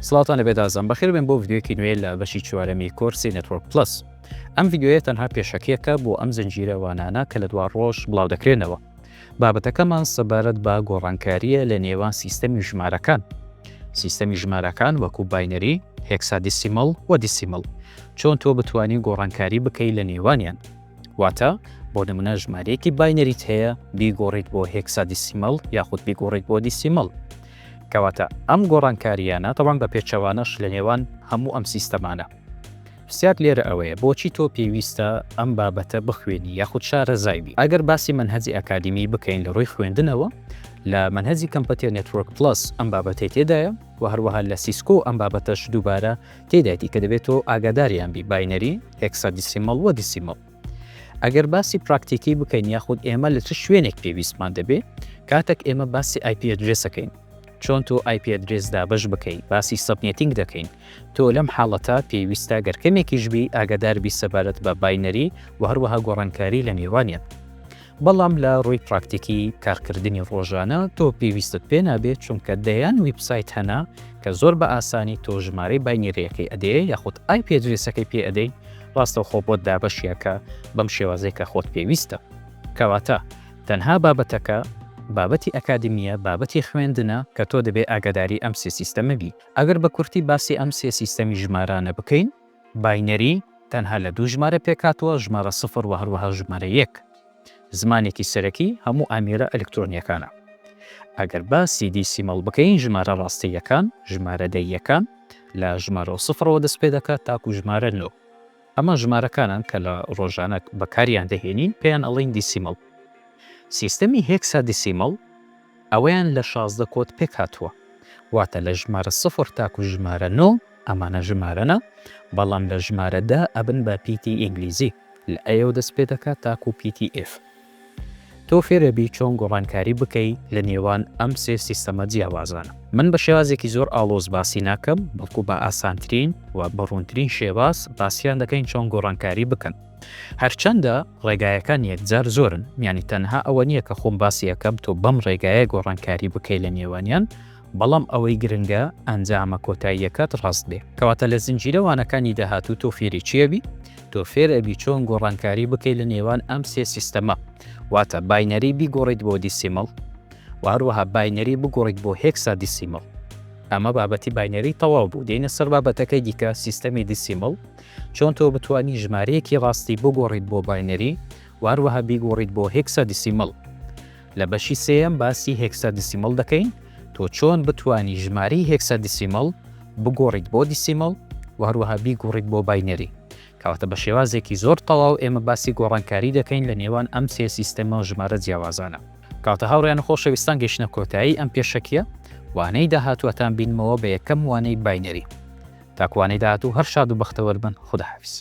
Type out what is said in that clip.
سڵاوتان لەبێت ئازیزان بەخێر بێن بۆ ڤیدیۆیەکی نوێ لە بەشی چوارەمی کۆرسی Network Plus ئەم ڤیدیۆیە تەنها پێشەکیەکە بۆ ئەم زنجیرە وانانە کە لە دوا ڕۆژ بڵاو دەکرێنەوە بابەتەکەمان سەبارەت بە گۆڕانکارییە لە نێوان سیستەمی ژمارەکان سیستەمی ژمارەکان وەکو binary، hexadecimal و decimal چۆن تۆ بتوانی گۆڕانکاری بکەی لە نێوانیان واتە بۆ نمونە ژمارەیەکی binary ت هەیە بیگۆڕیت بۆ hexadecimal یاخود بیگۆڕیت بۆ decimal کەواتە ئەم گۆڕانکارییانە تەبعەن بە پێچەوانەش لە نێوان هەموو ئەم سیستەمانە. پرسیار لێرە ئەوەیە بۆچی تۆ پێویستە ئەم بابەتە بخوێنی یاخود شارەزای بی؟ ئەگەر باسی مەنهەجی ئەکادیمی بکەین لە ڕووی خوێندنەوە لە مەنهەجی CompTIA Network Plus ئەم بابەتەی تێدایە و هەروەها لە Cisco ئەم بابەتەش دووبارە تێدایەتی کە دەبێت تۆ ئاگاداریان بی binary، hexadecimal و decimal. ئەگەر باسی پراکتیکی بکەین یاخود ئێمە لە چ شوێنێک پێویستمان دەبێ کاتێک ئێمە باسی IP address ئەکەین چۆن تۆ IP address دابەش بکەی باسی subnetting دەکەین تۆ لەم حاڵەتە پێویستە گەر کەمێکیش بی ئاگادار بی سەبارەت بە binary و هەروەها گۆڕانکاری لە نێوانیان بەڵام لە ڕووی پراکتیکی کارکردنی ڕۆژانە تۆ پێویستت پێ نابێت چونکە دەیان ویبسایت هەنە کە زۆر بە ئاسانی تۆ ژمارەی binary یەکەی ئەدەیە یاخود IP address ەکەی پێ ئەدەی ڕاستەوخۆ بۆت دابەشی ئەکا بەم شێوازەی کە خۆت پێویستە. کەواتە تەنها بابەتەکە بابەتی ئەکادیمیە، بابەتی خوێندنە کە تۆ دەبێ ئاگاداری ئەم سێ سیستەمە بی. ئەگەر بە کورتی باسی ئەم سێ سیستەمی ژمارانە بکەین، binary تەنها لە دوو ژمارە پێکهاتووە، ژمارە سفر و هەروەها ژمارە یەک. زمانێکی سەرەکی هەموو ئامێرە ئەلکترۆنییەکانە. ئەگەر باسی decimal بکەین ژمارە ڕاستەییەکان، ژمارە دەییەکان، لە ژمارە سفرەوە دەست پێ دەکات تاکو ژمارە نۆ. ئەمە ژمارەکانن کە لە ڕۆژانە بەکاریان دەهێنین پێیان ئەڵێین decimal. سیستەمی hexadecimal ئەوەیان لە 16 کۆد پێکهاتووە. واتە لە ژمارە سفر تاکو ژمارە نۆ ئەمانە ژمارەنە، بەڵام لە ژمارە دە ئەبن بە پیتی ئینگلیزی. لە A ەوە دەست پێ دەکات تاکو پیتی F. تۆ فێرەبی چۆن گۆڕانکاری بکەی لە نێوان ئەم سێ سیستەمە جیاوازانە. من بە شێوازێکی زۆر ئاڵۆز باسی ناکەم، بەڵکو بە ئاسانترین و بە ڕوونترین شێواز باسیان دەکەین چۆن گۆڕانکاری بکەن. هەرچەندە ڕێگایەکان یەکجار زۆرن، یانی تەنها ئەوە نییە کە خۆم باسی ئەکەم تۆ بەم ڕێگایە گۆڕانکاری بکەی لە نێوانیان، بەڵام ئەوەی گرنگە ئەنجامە کۆتاییەکەت ڕاست بێ. کەواتە لە زنجیرە وانەکانی داهاتوو تۆ فێری چی ئەبی؟ تۆ فێر ئەبی چۆن گۆڕانکاری بکەی لە نێوان ئەم سێ سیستەمە، واتە binary بیگۆڕیت بۆ decimal و هەروەها binary بگۆڕیت بۆ hexadecimal. ئەمە بابەتی binary تەواو بوو، دێینە سەر بابەتەکەی دیکە سیستەمی decimal، چۆن تۆ بتوانی ژمارەیەکی ڕاستی بگۆڕیت بۆ binary و هەروەها بیگۆڕیت بۆ hexadecimal. لە بەشی سێیەم باسی hexadecimal دەکەین، تۆ چۆن بتوانی ژمارەی hexadecimal بگۆڕیت بۆ decimal و هەروەها بیگۆڕیت بۆ binary. کەواتە بە شێوازێکی زۆر تەواو ئێمە باسی گۆڕانکاری دەکەین لە نێوان ئەم سێ سیستەمە و ژمارە جیاوازانە. کەواتە هاوڕێیان و خۆشەویستان گەیشتنە کۆتایی ئەم پێشەکیە، وانەی داهاتوو ئەتانبینمەوە بە یەکەم وانەی binary. تاکو وانەی داهاتوو هەر شاد و بەختەوەر بن، خودا حافیز.